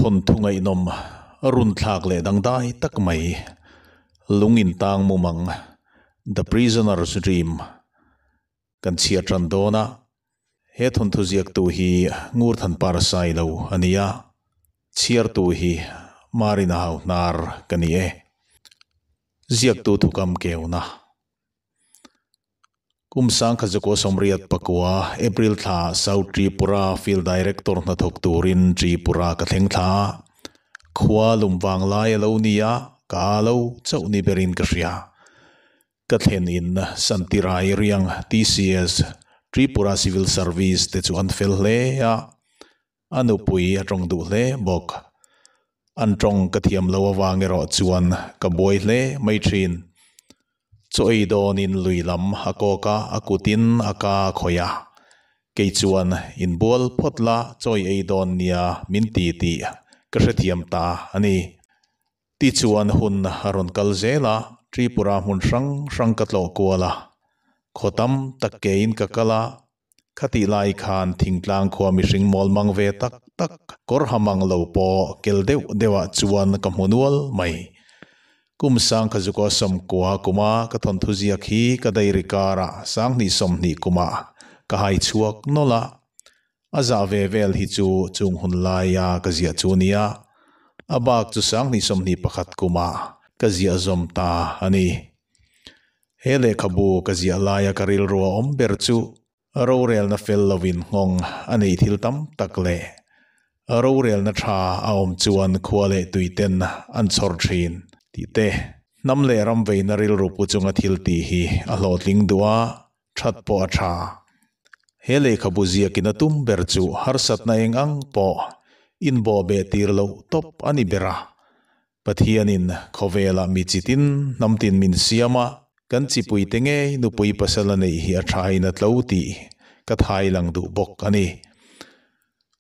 Thawnthu ngaihnawm runthlak leh dangdai tak mai lung intang mumang The Prisoner's Dream kan chhiar tan dawn a. He thawnthu ziaktu hi Ngurthanpar Sailo a ni a, chhiartu hi Marina Hauhnar ka ni e. Ziaktu thukam keuna. Kum 1989 April thla South Tripura Field Director hnathawk turin Tripura ka thleng thla a, khua lum vang lai a lo ni a, ka a lo chauh ni berin ka hria. Ka thlen in Santirai Riang TCS, Tripura Civil Service, te chu an fel hle a, A nupui a tawng duh hle bawk. An tawng ka thiam lo avang erawh chuan ka buai hle mai thin. Chaw ei dawnin lui lam a kawk a, a kutin a ka a khawih a. Kei chuan inbual phawt la chaw i ei dawn nia min ti tih ka hrethiam ta a ni. Tichuan hun a rawn kal zel a, Tripura hmun hrang hrang ka tlawh kual a. Khaw tam tak kein ka kal a, Khatih lai khan thingtlang khua mihring mawl mang ve tak tak, kawr ha mang lo pawh kel deuh deuhah chuan ka hmu nual mai. Kum 1990 kuma ka thawnthu ziak hi ka dairy karah 2020 kumah ka hai chhuak nawlh a. A zah ve vel hi chu chung hun laia ka ziah chu nia, a bak chu 2021 kumah ka ziah zawm ta a ni. He lehkhabu ka ziah laia ka rilru a awm ber chu rorelna fel lovin nghawng a neih thil tam tak leh rorelna tha a awm chuan khua leh tuiten an chhawr thin tih te, hnam leh ram veina rilru pu chunga thil tih hi a hlawhtling duh a, that pawh a tha. He lehkhabu ziakin a tum ber chu harsatna eng ang pawh inbawhbeh tir loh tawp a ni ber a. Pathianin khawvelah mi chitin hnamtin min siam a, kan chipuite ngei nupui pasal a neih hi a thain a tlo tih ka thai lang duh bawk a ni.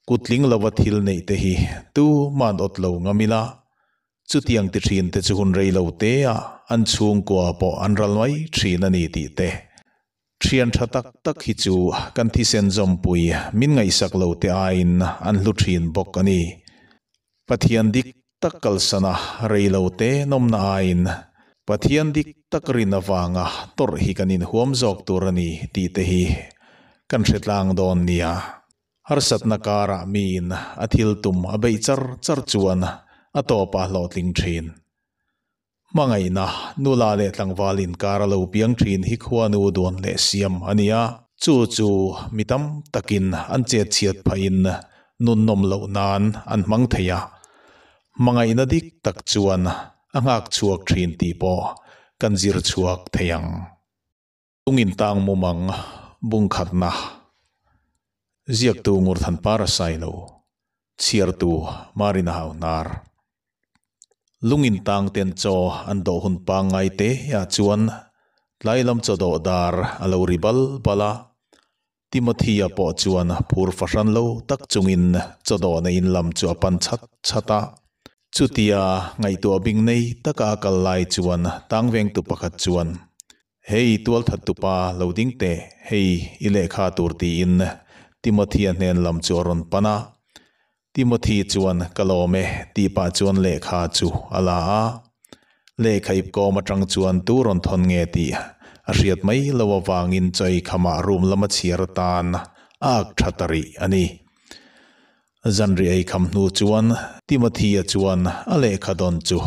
Kutling lova thil neih te hi tuman awt lo ngam ila, chutiang ti thin te chu hun rei lo te ah an chhungkua pawh an ral mai thin a ni tih te. Thian tha tak tak hi chu kan thisen zawmpui min ngaihsak lo te aiin an hlu thin bawk a ni. Pathian dik tak kalsana rei lo te nawmna aiin Pathian dik tak rin avanga tawrh hi kan inhuam zawk tur a ni tih te hi kan hre tlang dawn nia. Harsatna karah miin a thil tum a beih char char chuan a tawpah hlawhtling thin. Hmangaihna, nula leh tlangval inkar a lo piang thin hi khuanu duan leh siam a ni a, chu chu mi tam takin an chetchhiat phahin nunnawm loh nan an hmang thei a. Hmangaihna dik tak chuan a nghak chhuak thin tih pawh kan zir chhuak thei ang. Lung intang mumang bung khatna ziaktu Ngurthanpar a sai lo, chhiartu Marina Hauhnar. Lung intang ten chaw an dawh hun pangngai te ah chuan tlai lam chaw dawh dar a lo ri bal bal a, Timothy-a pawh chuan phur fahran lo tak chungin chaw dawhna in lam chu a pan chat chat a. Chutia ngaihtuah bing nei taka a kal lai chuan tangvengtu pakhat chuan, Hei tualthat tupa lo ding teh, hei i lehkha tur tiin Timothy-a hnen lam chu a rawn pan a. Timothy chuan ka lawm e tih pah chuan lehkha chu a la a. Lehkha ip kawm atang chuan tu rawn thawn nge tih a hriat mai lo avangin chawi khamah room lama chhiar atan a ak tha ta rih a ni. Zanri ei kham hnu chuan Timothy-a chuan a lehkha dawn chu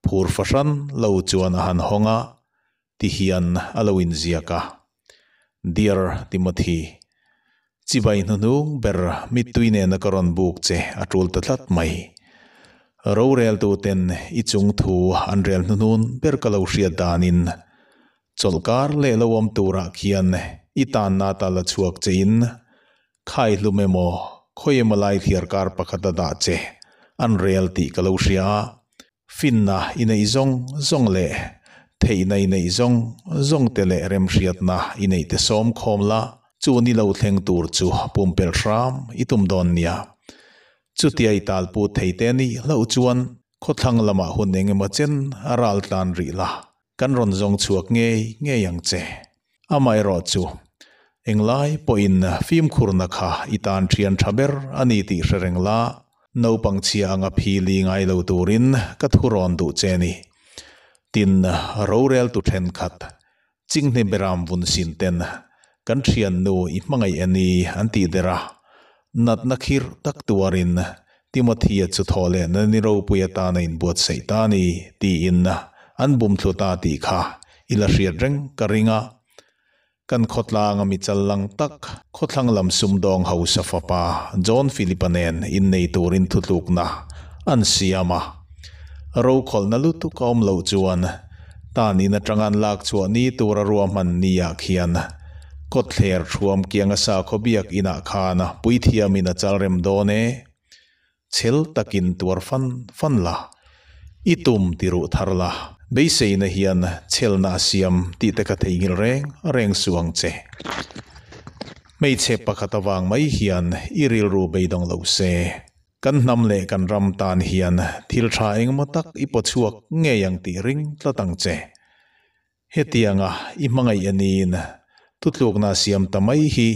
phur fahran lo chuan a han hawng a, ti hian a lo inziak a, Dear Timothy, chibai hnuhnung ber mittui nena ka rawn buk che a tul ta tlat mai. Roreltuten i chung thu an rel hnuhnun ber ka lo hriat danin chawlhkar leh lo awm turah khian i tanna ta la chhuak chein Khai hlum emaw, khawi emaw lai thliar kar pakhat a dah che, an rel tih ka lo hria a. Finna i neih zawng zawng leh theihna i neih zawng zawng te leh remhriatna i neih te sawm khawm la, chu ni lo thleng tur chu pumpelh hram i tum dawn nia. Chutia i talput thei te nih hlauh chuan khawthlang lamah hun eng emaw chen a ral tlan rih la, Kan rawn zawng chhuak ngei ngei ang che. Amaherawh chu, englai pawhin fimkhurna kha i tan thian tha ber a ni tih hre reng la. Naupang chhia anga phili ngai lo turin ka thurawn duh che ni. Tin, roreltu thenkhat, Chinghne beram vun sin ten kan thiannu i hmangaih a ni an tih der a, natna khirh tak tuarin Timothy-a chu thaw leh na ni ropui atana inbuatsaih ta a ni tiin an bum thlu ta tih kha i la hriat reng ka ring a. Kan khawtlanga mi chal lang tak, khawthlang lam sumdawng hausa fapa John Philip-a nen innei turin thutlukna an siam a. Rokhawlhna lutuk a awm loh chuan tan in atanga an lak chhuah ni tura ruahman ni-ah khian kawtthler thuam kianga sakhaw biak inah khan puithiamin a chal rem dawn e. Chhel takin tuar fan fan la, i tum ti ruh thar la, beiseina hian chhelna a siam tih te kha theihnghilh reng reng suh ang che. Hmeichhe pakhat avang mai hian i rilru beidawng lo se. Kan hnam leh kan ram tan hian thil tha engemaw tak i paw chhuak ngei ang tih ring tlat ang che. Hetianga i hmangaih a niin thutlukna a siam ta mai hi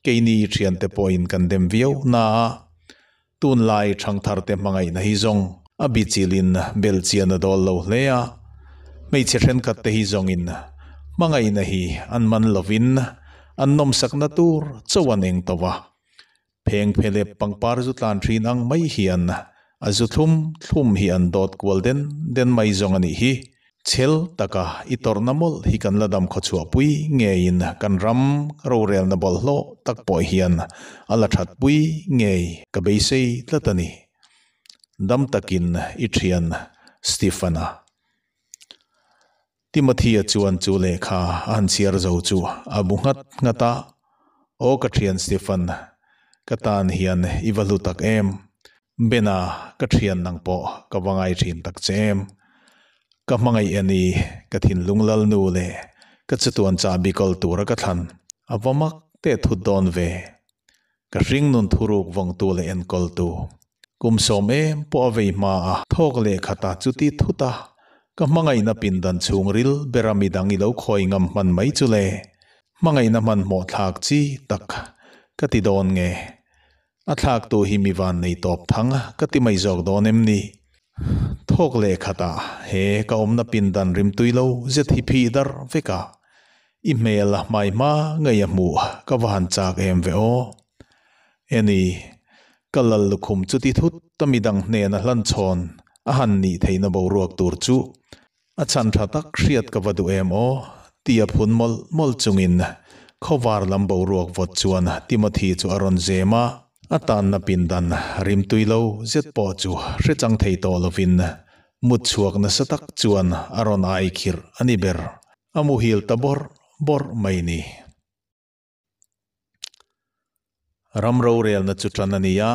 keini i thiante pawhin kan dem viau na a, tunlai thangtharte hmangaihna hi zawng a bichilin belchian a dawl lo hle a, hmeichhe thenkhatte hi zawngin hmangaihna hi an man lovin an nawmsakna tur chauh an eng tawh a. Pheng phelep pangpar zu tlan thin ang mai hian a zu thlum thlum hi an dawt kual den den mai zawng a nih hi. Chhel taka i tawrhna mawlh hi kan la dam khawchhuahpui ngeiin kan ram rorelna bawlhhlawh tak pawh hian a la thatpui ngei ka beisei tlat a ni. Dam takin i thian Stephen-a. Timothy-a chuan chu lehkha a han chhiar zo chu a bu nghat nghat a, Aw ka thian Stephen, ka tan hian i va hlu tak em? Bena, ka thian nang pawh ka va ngai thin tak che em? Ka hmangaih a ni, ka thinlung lalnu leh ka chatuan chahbi kawl tura ka thlan a va mak teh thut dawn ve. Ka hringnun thuruk vawngtu leh enkawltu. Kum sawm em pawh a vei hma a, thawk leh khat a chuti thut a, ka hmangaihna pindan chhung ril bera midang i lo khawi ngam hman mai chu le, hmangaihna hmanhmawh thlak chi tak ka ti dawn nge? A thlaktu hi mi van nei tawp thang ka ti mai zawk dawn em ni? Thawk leh khat a, he ka awmna pindan rimtui lo zet hi phih dar vek a, I hmel a hmai hma ngei a hmuh ka va han chak em ve aw. Eni, ka lal lukhum chuti thut a midang hnena hlan chhawn a han nih theihna boruak tur chu a chhan tha tak hriat ka va duh em aw tia phun mawlh mawlh chungin khawvar lam boruak vawt chuan Timothy chu a rawn zem a, a tanna pindan rimtui lo zet pawh chu hre chang thei tawh lovin mut chhuak nasa tak chuan a rawn ai khirh a ni ber. A muhil ta bawrh bawrh mai ni. Ram rorelna chu tan a ni a,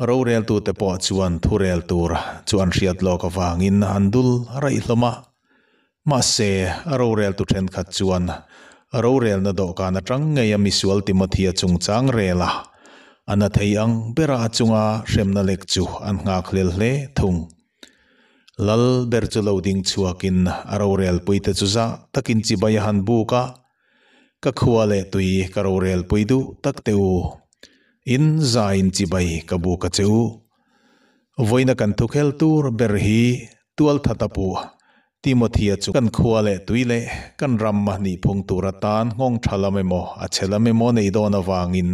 roreltute pawh chuan thurel tur chu an hriat lawk avangin an dul raih hlawm a. Mahse, roreltu thenkhat chuan rorelna dawhkan atang ngei a misual Timothea chungchang rel a, a na thei ang bera a chunga hremna lek chu an nghakhlel hle thung. Lal ber chu lo ding chhuakin a rorelpuite chu zah takin chibai a han buk a, Ka khua leh tui ka rorelpui duh tak teh u, in zaiin chibai ka buk a che u. Vawiina kan thukhel tur ber hi tualthat a puh Timothy-a chu kan khua leh tui leh kan ram a nihphung tur atan nghawng tha lam emaw a chhe lam emaw nei dawn avangin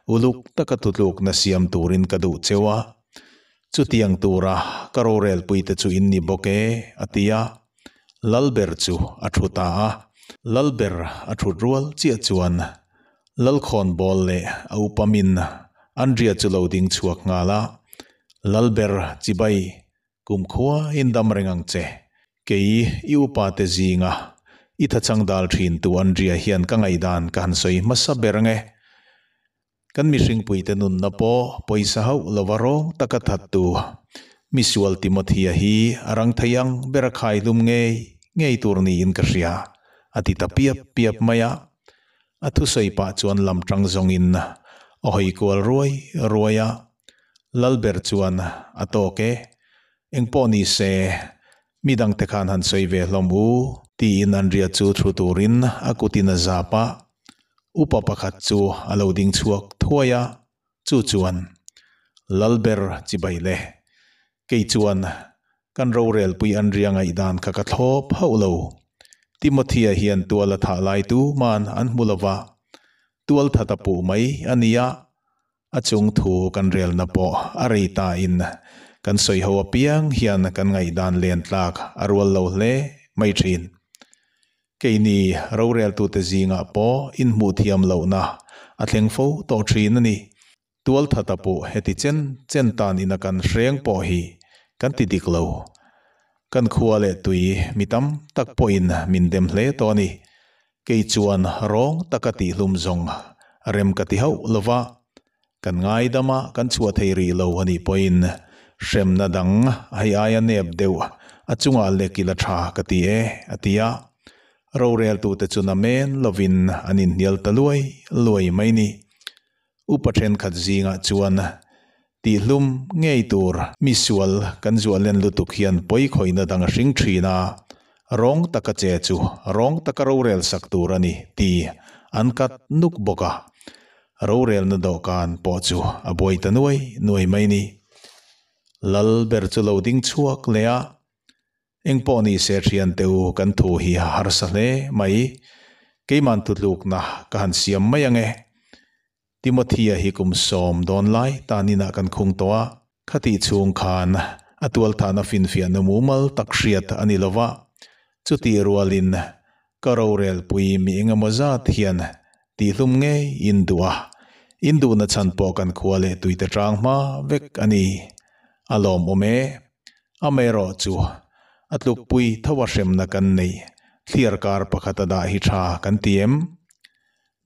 uluk taka tutlukna siam turin ka duh cheu a. Chutiang tura ka rorelpuite chu in ni bawk e, a ti a. Lalber chu a thu ta a. Lalber a thut rual chiah chuan Lalkhawnbawl leh a upamin Andria chu lo ding chhuak nghal a, Lalber chibai, kumkhua in dam reng ang che. Kei i upate zinga i thachang dal thintu Andria hian ka ngaihdan ka han sawi hmasa ber ang e. Kan mihringpuite nunna pawh pawisa hauh lova rawng taka thattu misual Timothea hi a rang thei ang ber a khaihlum ngei ngei tur niin ka hria, a ti ta piap piap mai a. A thusawi pah chuan lam tang zawngin a hawi kual ruai ruai a. Lalber chuan a tawk e, engpawh ni se, mi dangte khan han sawi ve hlawm u, tiin Andria chu thu turin a kutin a zap a. Upa pakhat chu a lo ding chhuak thuai a, chu chuan, Lalber chibai le. Kei chuan kan rorelpui an ria ngaihdan kha ka thlawp hauh lo. Timothya hian tual a thah lai tu man an hmu lova, tual that a puh mai a nia. A chung thu kan relna pawh a rei ta in kan sawi ho apiang hian kan ngaihdan len tlak a rual lo hle mai thin. Keini roreltute zingah pawh inhmuh thiam lohna a thleng fo tawh thin a ni. Tualthata pawh heti chen chen tan ina kan hreng pawh hi kan ti dik lo. Kan khua leh tui mi tam tak pawhin min dem hle tawh a ni. Kei chuan rawng taka tihhlum zawng rem ka ti hauh lo va, kan ngaidama kan chhuah thei rih lo a nih pawhin hremna dang hei aia nep deuh a chungah lek ila tha ka ti e, a ti a. Roreltute chu namen lovin an inhnial ta luai luai mai ni. Upa thenkhat zingah chuan tihlum ngei tur mi sual kan zuah len lutuk hian pawi khawihna dang a hring thin a, rawng taka che chu rawng taka rorel sak tur a ni ti an kat nuk bawk a. Rorelna dawhkan pawh chu a buai ta nuai nuai mai ni. Lal ber chu lo ding chhuak leh a, Engpawh ni se thiante u kan thu hi a harsa hle mai. Keiman tutlukna ka han siam mai ange. Timothya hi kum sawm dawn lai taninah kan khung tawh a, khatih chhung khan a tualthahna finfiahna mumal tak hriat a ni lova, chutih rualin ka rorelpui mi engemaw zat hian tihlum ngei in duh a, in duhna chhan pawh kan khua leh tuite tang hma vek a ni. A lawmawm e. Amaherawh chu a tlukpui tho a hremna kan nei thliar kar pakhat a dah hi tha kan ti em?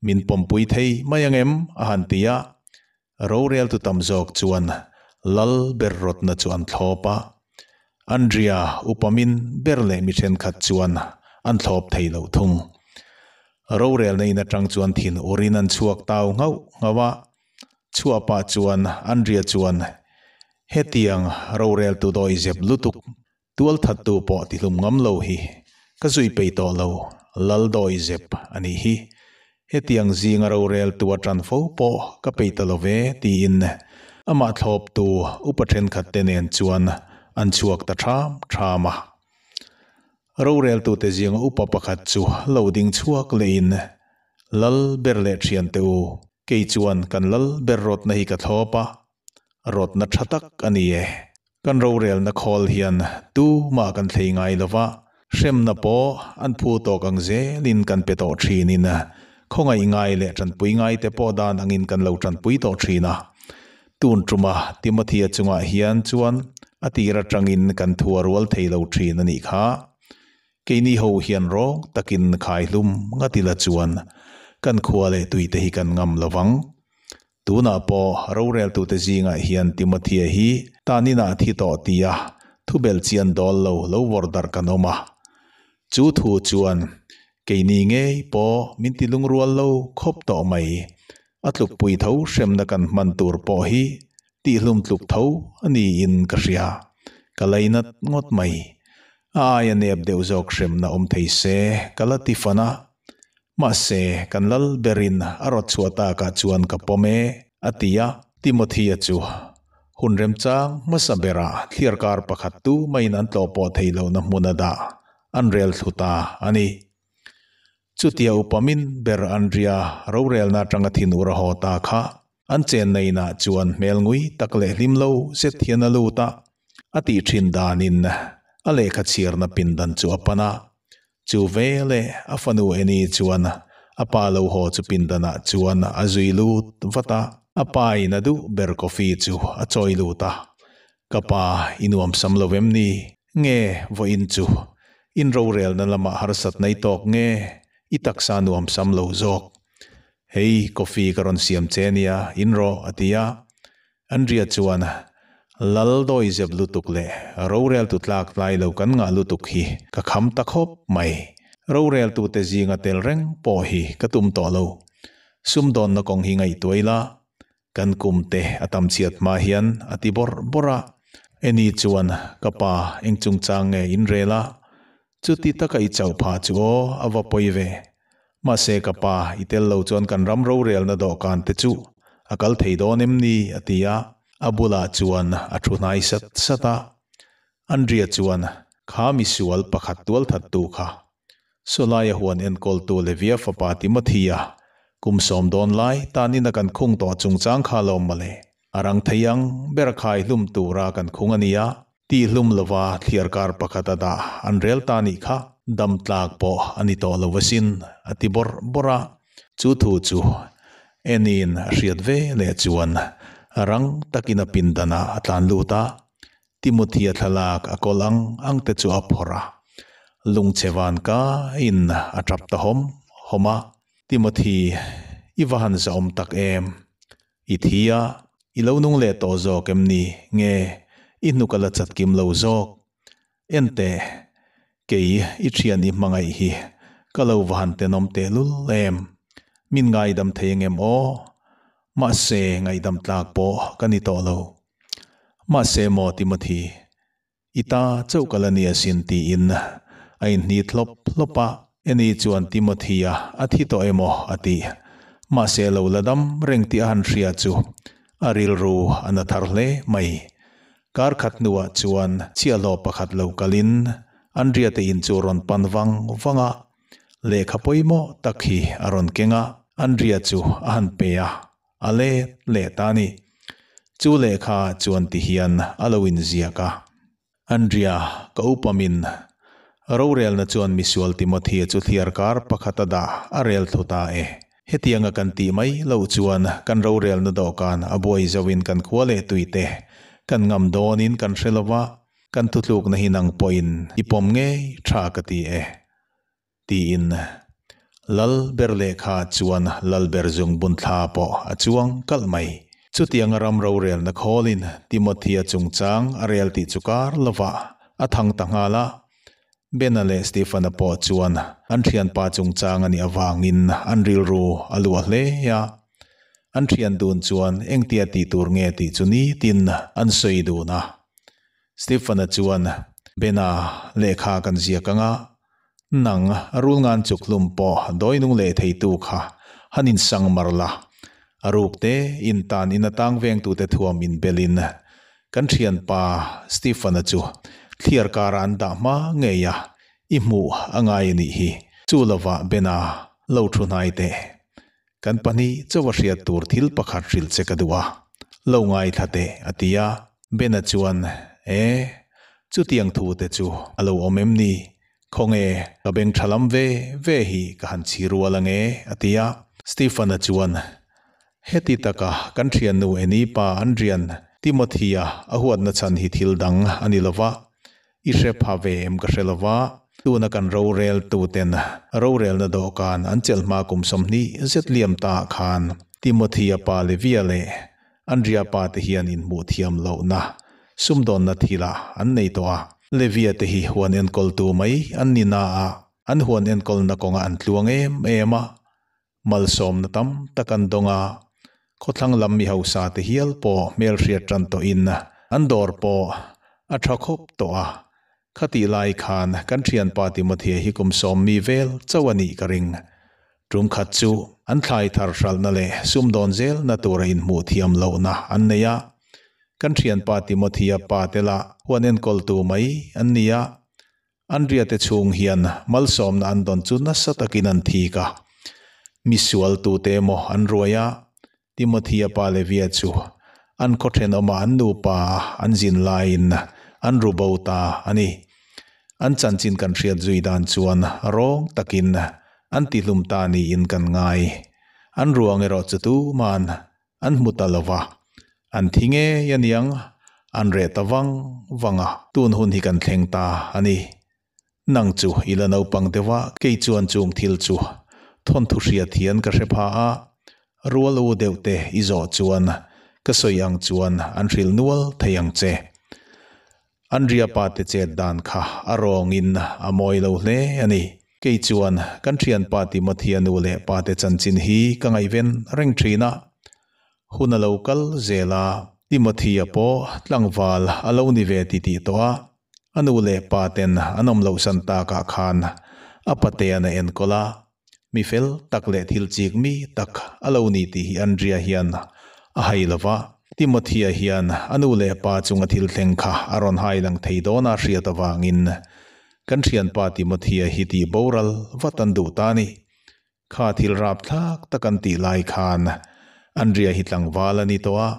Min pawmpui thei mai ang em? a han ti a. Roreltu tam zawk chuan lal ber rawtna chu an thlawp a. Andria upa min ber leh mi thenkhat chuan an thlawp thei lo thung. Rorelna in atang chuan thin urin an chhuak tau nghauh nghauh a. Chhuah pah chuan Andria chuan, Hetiang roreltu dawi zep lutuk, tualthattu pawh tihlum ngam lo hi ka zui peih tawh lo, lal dawi zep a nih hi. Hetiang zinga roreltu a tan fo pawh ka peih ta lo ve, tiin amah thlawptu upa thenkhat te nen chuan an chhuak ta ṭham ṭham a. Roreltute zinga upa pakhat chu lo ding chhuak lehin, Lal ber leh ṭhiante u, Kei chuan kan lal ber rawtna hi ka thlawp a, rawtna tha tak a ni e. Kan rorelna khawl hian tu mah kan thlei ngai lo va, hremna pawh an phu tawk ang zelin kan pe tawh thinin khawngaih ngai leh tanpui ngaite pawh dan angin kan lo tanpui tawh thin a. Tun tuma Timothea chungah hian chuan a tir atangin kan thu a rual thei lo thin a nih kha. Keini ho hian rawng takin khaihlum ngatila chuan kan khua leh tuite hi kan ngam lo vang. Tunah pawh roreltute zingah hian Timothea hi taninah a thi tawh tia thubelh chian dawl lo lo vawrh darh kan awm a. Chu thu chuan keini ngei pawh min ti lungrual lo khawp tawh mai. A tlukpui tho hremna kan hman tur pawh hi tihlum tluk tho a niin ka hria. Ka lainat ngawt mai. A aia nep deuh zawk hremna awm thei se ka la ti fan a. Mahse, kan lal berin a rawt chhuah takah chuan ka pawm e, a ti a. Timothy-a chu hun remchang hmasa berah thliarkar pakhat tu maiin an tlawh pawh thei lohna hmun a dah an rel thlu ta a ni. Chutia upa min ber Andria rorelna atanga thinur a haw ta kha an chenna inah chuan hmel ngui tak leh hlim lo zet hian a lut a, a tih thin danin a lehkha chhiarna pindan chu a pan a. Chu veleh a fanu Eni chuan a pa lo haw chu pindanah chuan a zui lut vat a, a pa in a duh ber coffee chu a chawi lut a. Ka pa i nuamsam lo em ni? Nge vawiin chu in rorelna lamah harsat nei tawk nge i taksa nuamsam lo zawk? Hei coffee ka rawn siam che nia, in rawh a ti a. Andria chuan, Lal dawi zep lutuk leh roreltu tlak tlai lo kan ngah lutuk hi ka kham ta khawp mai. Roreltute zinga tel reng pawh hi ka tum tawh lo. Sumdawnna kawng hi ngaihtuah ila, Kan kum te a tam chhiat hma hian a ti bawrh bawrh a. Eni chuan, Ka pa, eng chungchang nge in rel a? Chuti taka i chauh phah chu aw, a va pawi ve. Mahse ka pa, i tel lo chuan kan ram rorelna dawhkan te chu a kal thei dawn em ni? a ti a. A bulah chuan a thu hnai sat sat a. Andria chuan, Kha misual pakhat tualthattu kha, Sawlaia huan enkawltu Levia fapa Timothea, kum sawm dawn lai tan ina kan khung tawh chungchang kha lawm mawle. A rang thei ang ber khai hlum tura kan khung a nia, tih hlum lova thliar kar pakhat a dah an rel ta nih kha. Dam tlak pawh a ni tawh lo asin, a ti bawrh bawrh a. Chu thu chu Annie-in a hriat ve leh chuan rang takin a pindanah a tlan lut a, Timothy-a thlalak a kawl ang ang te chu a phawrh a, lungchhe van kaiin a tap ta hawm hawm a. Timothy, i va han zahawm tak em? I thi a, i lo nung leh tawh zawk em ni? Nge, i hnuk a la chat kim lo zawk? Enteh, kei i thian i hmangaih hi ka lo va han tenawm tehlul em? Min ngaidam thei angem aw? Mahse, ngaihdam tlak pawh ka ni tawh lo. Mahse maw Timothy, i ta chauh ka la ni asin tiin a inhni thlawp thlawp a. Annie chuan Timothy-a a thi tawh emaw a ti. Mahse lo la dam reng tih a han hria chu a rilru a na thar hle mai. Kar khat hnuah chuan chhiahhlawh pakhat lo kalin Andria te in chu rawn pan vang vang a, lehkha pawimawh tak hi a rawn keng a, Andria chu a han pe a. A let leh ta a ni. Chu lehkha chuan ti hian a lo inziak a. Andria, ka upamin rorelna chuan misual Timothea chu thliar kar pakhat a dah a rel thlu ta e. Hetianga kan tih mai loh chuan kan rorelna dawhkan a buai zoin kan khua leh tuite kan ngam dawnin kan hre lova, kan thutlukna hi nang pawhin i pawm ngei tha ka ti e. Tiin Lal ber lehkha chuan Lal ber zungbun thla pawh a chuang kalh mai. Chutianga ram rorelna khawlin Timothea chungchang a rel tih chu kar lovah a thang ta nghal a. Bena leh Stephana pawh chuan an thianpa chungchang a nih avangin an rilru a luah hle a. An thian dun chuan engtia tih tur nge tih chu nitin an sawi dun a. Stephana chuan Bena lehkha kan ziak anga Nang, rul ngan chuk hlum pawh dawi nung leh theitu kha han insang mar la. A ruk te in tan in atang vengtute thuam in belin kan thianpa Stephen-a chu thliar kara an dah hma ngei a, i hmuh a ngai a nih hi. Chu lovah Bena lo thu hnai teh. Kan pahnih chauh a hriat tur thil pakhat hrilh che ka duh a, lo ngaithla teh, a ti a. Bena chuan, E, chutiang thu te chu a lo awm em ni? Khawnge, ka beng tha lam ve ve hi ka han chhi rual ange, a ti a. Stephen-a chuan, Heti taka kan thiannu Eni pa Andrian Timothy-a a huatna chhan hi thil dang a ni lova, I hre pha ve em ka hre lova, tuna kan rorel tuten rorelna dawhkan an chelh hma kum 20 zet liam ta ah khan Timothy-a pa Levia leh Andria pa te hian inhmuh thiam lohna sumdawnna thilah an nei tawh a. Levia te hi huan enkawltu mai an ni na a, an huan enkawlna kawngah an tluang em em a, Malsawmna tam tak an dawng a, khawthlang lam mi hausa te hial pawh hmelhriat tan tawhin an dawr pawh a tha khawp tawh a. Khatih lai khan kan thianpa Timothea hi kum 10 mi vel chauh a nih ka ring. Tum khat chu an thlai thar hralhna leh sumdawn zelna tura inhmuh thiam lohna an nei a. Kan thianpa Timothea pa te lah huan enkawltu mai an ni a. Andria te chhung hian malsawmna an dawn chu nasa takin an thik a. Misual tute emaw an ruai a, Timothea pa Levia chu an khaw thenawmah an nupa an zin laiin an ru bo ta a ni. An chanchin kan hriat zui dan chuan rawng takin an tihlum ta niin kan ngai. An ruang erawh chu tuman An hmu ta lo va, an thi ngei a niang, an reh ta vang vang a, tun hun hi kan thleng ta a ni. Nang chu i la naupang deuh a, kei chuan chung thil chu thawnthu hriat hian ka hre pha a, rual u deuh te i zawh chuan ka sawi ang chuan an hrilh nual thei ang che. Andria pa te chet dan kha a rawngin a mawi lo hle a ni. Kei chuan kan thianpa Timothea nu leh pa te chanchin hi ka ngaihven reng thin a. Hun a lo kal zel a, Timothea pawh tlangval a lo ni ve titih tawh a. A nu leh pa ten an awm loh san takah khan a patean a enkawl a. Mi fel tak leh thil chik mi tak a lo ni tih hi Andria hian a hai lo va. Timothya hian a nu leh pa chunga thil thleng kha a rawn hai lang thei dawn a hriat avangin kan thianpa Timothya hi tih boral vat an duh ta a ni. Kha thil rapthlak tak an tih lai khan Andria hi tlangval a ni tawh a,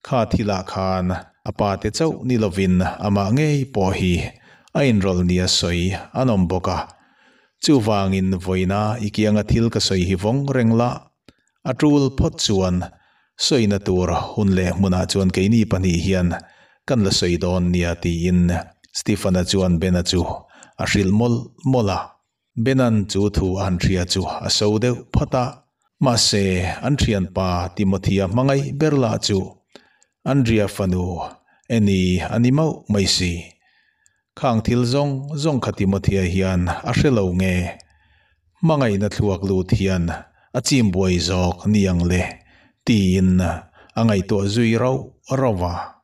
kha thilah khan a pa te chauh ni lovin amah ngei pawh hi a inrawlh nia sawi an awm bawk a. Chuvangin vawiina i kianga thil ka sawi hi vawng reng la, a tul phawt chuan sawina tur hun leh hmunah chuan keini pahnih hian kan la sawi dawn nia tiin Stephen-a chuan Bena chu a hrilh mawlh mawlh a. Benan chu thu a han hria chu a so deuh phawt a, mahse an thianpa Timothya hmangaih ber lah chu Andria fanu Annie a ni mauh mai si. Khang thil zawng zawng kha Timothya hian a hre lo nge? Hmangaihna thluak lut hian a chim buai zawk ni ang le tiin a ngaihtuah zui rauh rauh a.